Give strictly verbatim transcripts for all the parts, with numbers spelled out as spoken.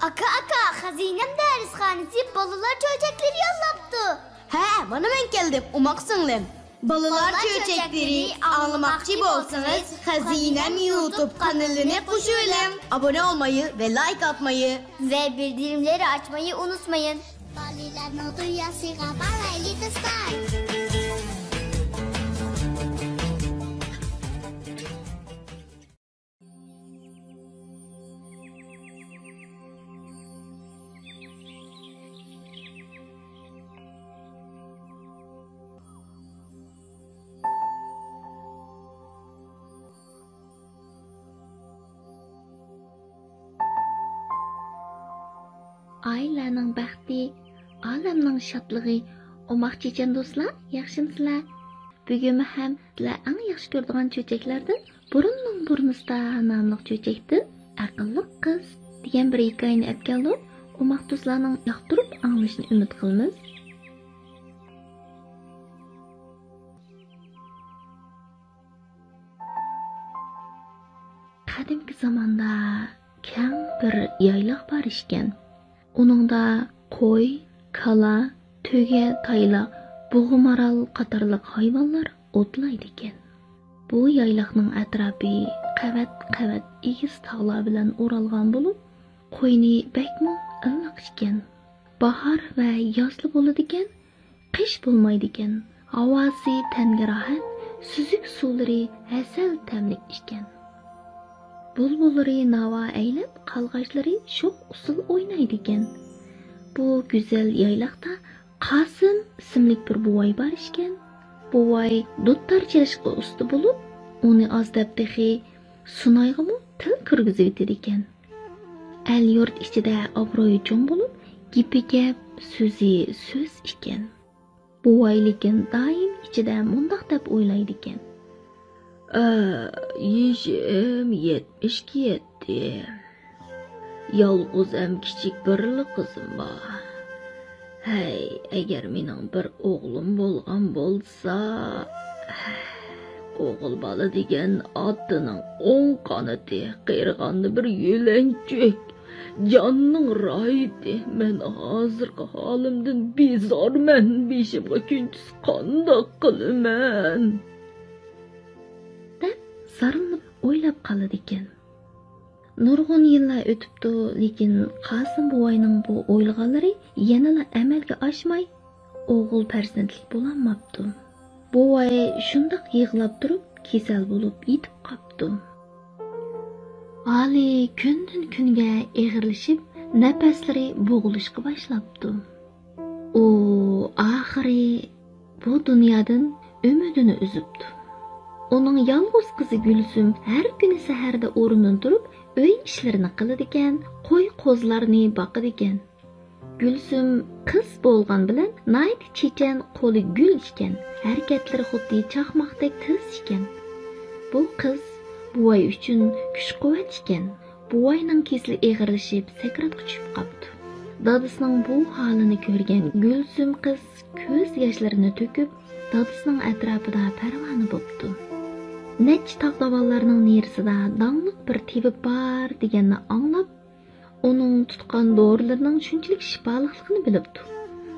ئاكا، ئاكا، خەزىنەم دەرسخانىسى بالىلار چۆچەكلىرى يوللاپتۇ. ھە، مانا مەن كەلدىم، ئوماق سىڭلىم. بالىلار چۆچەكلىرى ئاڭلىماقچى بولسىڭىز، خەزىنەم يۇتۇب قانىلىنى قوشۇۋېلىڭ. ئابۇنە بولمايى ۋە لايك ئاتمايى ۋە بىلدۈرۈملەرنى ئاچمايى ئۇنتۇمايسىز. بالىلارنىڭ دۇنياسىغا بارايلى دوستلار. ئائىلىلەرنىڭ بەختى، ئالەمنىڭ شادلىقى. ئوماق چېچەن دوستلار، ياخشىمۇسىلەر؟ بۈگۈنمۇ ھەم سىلەر ئەڭ ياخشى كۆرىدىغان چۆچەكلەردىن بۇرۇننىڭ بۇرنىسىدا ناملىق چۆچەكتىن ئەقىللىق قىز دېگەن بىر ھېكايىنى ئەپ كەلدۇق. ئوماق دوستلارنىڭ ياقتۇرۇپ ئاڭلىشىنى ئۈمىد قىلىمىز. قەدىمكى زاماندا كەڭ بىر يايلاق بار ئىكەن. ئۇنىڭدا قوي، كالا، تۆگە، تايلا، بۇغا، مارال قاتارلىق ھايۋانلار ئوتلايدىكەن. بۇ يايلاقنىڭ ئەتراپى قەۋەت-قەۋەت ئېگىز تاغلار بىلەن ئورالغان بولۇپ، قوينى بەكمۇ ئىللىق ئىكەن. باھار ۋە يازلا بولىدىكەن، قىش بولمايدىكەن. ھاۋاسى تەنگە راھەت، سۈزۈك سۇلىرى ھەسەل تەملىك ئىكەن. بۇلبۇللىرى ناۋا ئەيلەپ، قالغاچلىرى شوخ ئۇسسۇل ئوينايدىكەن. بۇ گۈزەل يايلاقتا قاسىم ئىسىملىك بىر بوۋاي بار ئىكەن. بوۋاي دۇتار چېلىشقا ئۇستا بولۇپ، ئۇنى ئاز دەپ تېخى سۇنايغىمۇ تىل كىرگۈزۈۋېتىدىكەن. ئەل-يۇرت ئىچىدە ئابرۇيى چوڭ بولۇپ، گېپى گەپ، سۆزى سۆز ئىكەن. بوۋاي لېكىن دائىم ئىچىدە مۇنداق دەپ ئويلايدىكەن: «ئە، يېشىم يەتمىشكە يەتتى. يالغۇز ھەم كىچىك بىرلا قىزىم بار. ھەي، ئەگەر مېنىڭ بىر ئوغلۇم بولغان بولسا، ئوغۇل بالا دېگەن ئاتىنىڭ ئوڭ قانىتى، قېرىغاندا بىر يۆلەنچۈك، جاننىڭ راھىتى. مەن ھازىرقى ھالىمدىن بىزارمەن، بېشىمغا كۈندۈز قانداق قىلىمەن؟» دەپ زارلىنىپ ئويلاپ قالىدىكەن. نۇرغۇن يىللار ئۆتۈپتۇ، لېكىن قاسىم بوۋاينىڭ بۇ ئويلىغانلىرى يەنىلا ئەمەلگە ئاشماي، ئوغۇل پەرزەنتلىك بولالماپتۇ. بوۋاي شۇنداق يىغلاپ تۇرۇپ، كېسەل بولۇپ يېتىپ قاپتۇ. ھالى كۈندىن-كۈنگە ئېغىرلىشىپ، نەپەسلىرى بوغۇلۇشقا باشلاپتۇ. ئۇ ئاخىرى بۇ دۇنيادىن ئۈمىدىنى ئۈزۈپتۇ. ئۇنىڭ يالغۇز قىزى گۈلسۈم ھەر كۈنى سەھەردە ئورنىدىن تۇرۇپ، ئۆي ئىشلىرىنى قىلىدىكەن، قوي-قوزىلارنى باقىدىكەن. گۈلسۈم قىز بولغان بىلەن ناھايىتى چېچەن، قولى گۈل ئىكەن، ھەرىكەتلىرى خۇددى چاقماقتەك تېز ئىكەن. بۇ قىز بوۋاي ئۈچۈن كۈچ-قۇۋۋەت ئىكەن. بوۋاينىڭ كېسىلى ئېغىرلىشىپ، سەكراتقا چۈشۈپ قاپتۇ. دادىسىنىڭ بۇ ھالىنى كۆرگەن گۈلسۈم قىز كۆز ياشلىرىنى تۆكۈپ، دادىسىنىڭ ئەتراپىدا پەرۋانە بوپتۇ. نەچچە تاغ-داۋانلارنىڭ نېرىسىدا داڭلىق بىر تېبىپ بار دېگەننى ئاڭلاپ، ئۇنىڭ تۇتقان دورىلىرىنىڭ شۇنچىلىك شىپالىقلىقىنى بىلىپتۇ.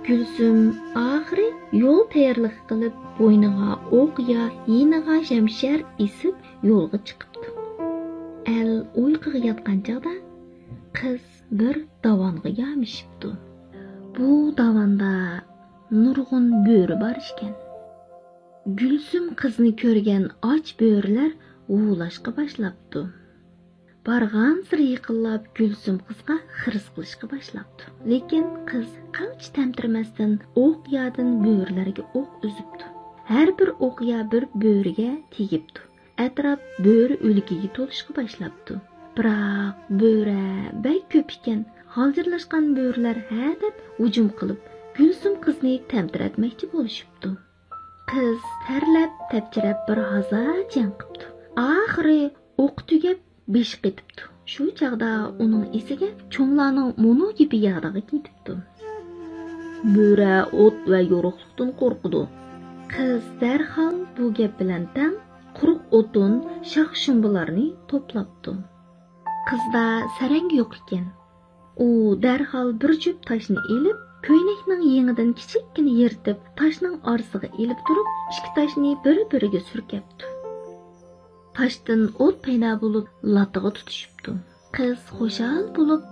گۈلسۈم ئاخىرى يول تەييارلىقى قىلىپ، بوينىغا ئوق يا، يېنىغا شەمشەر ئېسىپ، يولغا چىقىپتۇ. ئەل ئۇيقۇغا ياتقان چاغدا قىز بىر داۋانغا يامىشىپتۇ. بۇ داۋاندا نۇرغۇن بۆرە بار ئىكەن. گۈلسۈم قىزنى كۆرگەن ئاچ بۆرىلەر ھۇۋلاشقا باشلاپتۇ. بارغانسېرى يېقىنلاپ، گۈلسۈم قىزغا خىرىس قىلىشقا باشلاپتۇ. لېكىن قىز قىلچە تەمتىرىمەستىن ئوقيادىن بۆرىلەرگە ئوق ئۈزۈپتۇ. ھەر بىر ئوقيا بىر بۆرىگە تېگىپتۇ. ئەتراپ بۆرە ئۆلۈكىگە تولۇشقا باشلاپتۇ. بىراق بۆرە بەك كۆپ ئىكەن. غالجىرلاشقان بۆرىلەر ھە دەپ ھۇجۇم قىلىپ، گۈلسۈم قىزنى تەمتىرەتمەكچى بولۇشۇپتۇ. قىز تەرلەپ، تەپچىرەپ بىر ھازا جەڭ قىپتۇ. ئاخىرى ئوقى تۈگەپ، بېشى قېتىپتۇ. شۇ چاغدا ئۇنىڭ ئېسىگە چوڭلارنىڭ مۇنۇ گېپى يادىغا كېتىپتۇ: «بۆرە ئوت ۋە يورۇقلۇقتىن قورقىدۇ.» قىز دەرھال بۇ گەپ بىلەن تەڭ قۇرۇق ئوتۇن، شاخ-شۇمبىلارنى توپلاپتۇ. قىزدا سەرەڭگە يوق ئىكەن. ئۇ دەرھال بىر جۈپ تاشنى ئېلىپ، كۆينەكنىڭ يېڭىدىن كىچىككىنە يىرتىپ، تاشنىڭ ئارىسىغا ئېلىپ تۇرۇپ، ئىككى تاشنى بىر-بىرىگە سۈركەپتۇ. تاشتىن ئوت پەيدا بولۇپ، لاتىغا تۇتىشىپتۇ. قىز خۇشال بولۇپ،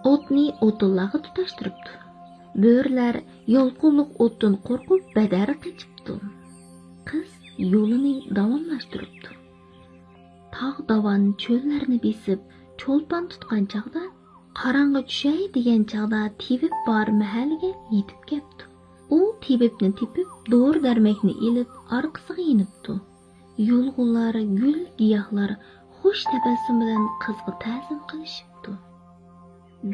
ئوتنى ئوتۇنلارغا تۇتاشتۇرۇپتۇ. بۆرىلەر يالقۇنلۇق ئوتتىن قورقۇپ، بەدەر قېچىپتۇ. قىز يولىنى داۋاملاشتۇرۇپتۇ. تاغ-داۋان، چۆللەرنى بېسىپ، چولپان تۇتقان چاغدا، قاراڭغۇ چۈشەي دېگەن چاغدا تېبىپ بار مەھەللىگە يېتىپ كەپتۇ. ئۇ تېبىپنى تېپىپ، دورا-دەرمەكنى ئېلىپ، ئارقىسىغا يېنىپتۇ. يۇلغۇنلار، گۈل-گىياھلار خۇش تەبەسسۇم بىلەن قىزغا تەزىم قىلىشىپتۇ.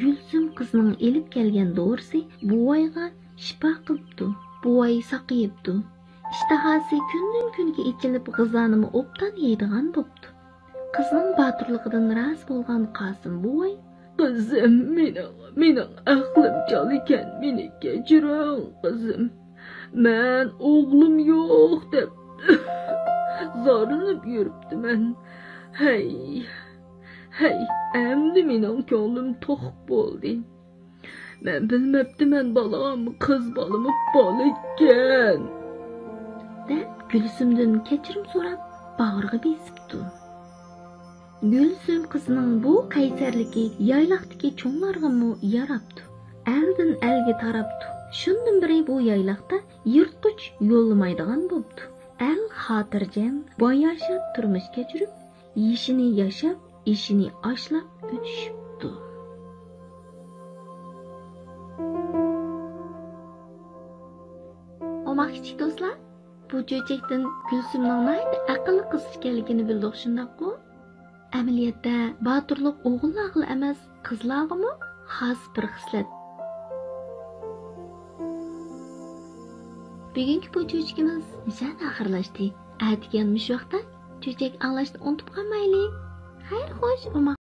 گۈلسۈم قىزنىڭ ئېلىپ كەلگەن دورىسى بوۋايغا شىپا قىلىپتۇ. بوۋاي ساقىيىپتۇ. ئىشتىھاسى كۈندىن-كۈنگە ئېچىلىپ، غىزانىمۇ ئوبدان يەيدىغان بوپتۇ. قىزنىڭ باتۇرلۇقىدىن رازى بولغان قاسىم بوۋاي: «قىزىم، مېنىڭ، مېنىڭ ئەقلىم چال ئىكەن، مېنى كەچۈرۈڭ، قىزىم. مەن ئوغلۇم يوق دەپ زارلىنىپ يۈرۈپتىمەن. ھەي، ھەي، ئەمدى مېنىڭ كۆڭلۈم توق بولدى. مەن بىلمەپتىمەن، بالام، قىز بالىمۇ بالا ئىكەن» دەپ، گۈلسۈمدىن كەچۈرۈم سوراپ، باغرىغا بېسىپتۇ. گۈلسۈم قىزنىڭ بۇ قەيسەرلىكى يايلاقتىكى چوڭلارغىمۇ ياراپتۇ. ئەلدىن ئەلگە تاراپتۇ. شۇندىن بېرى بۇ يايلاقتا يىرتقۇچ يوللىمايدىغان بوپتۇ. ئەل خاتىرجەم، باياشات تۇرمۇش كەچۈرۈپ، يېشىنى ياشاپ، ئېشىنى ئاشلاپ ئۆتۈشۈپتۇ. ئوماق كىچىك دوستلار، بۇ چۆچەكتىن گۈلسۈمنىڭ ناھايىتى ئەقىللىق قىز ئىكەنلىكىنى بىلدۇق، شۇنداققۇ؟ ئەمەلىيەتتە، باتۇرلۇق ئوغۇللارغىلا ئەمەس، قىزلارغىمۇ خاس بىر خىسلەت. بۈگۈنكى بۇ چۆچىكىمىز مۇشۇ يەردە ئاخىرلاشتى. ئەتىگەن مۇشۇ ۋاقىتتا چۆچەك ئاڭلاشنى ئۇنتۇپ قالمايلى. خەير خوش، ئوماق.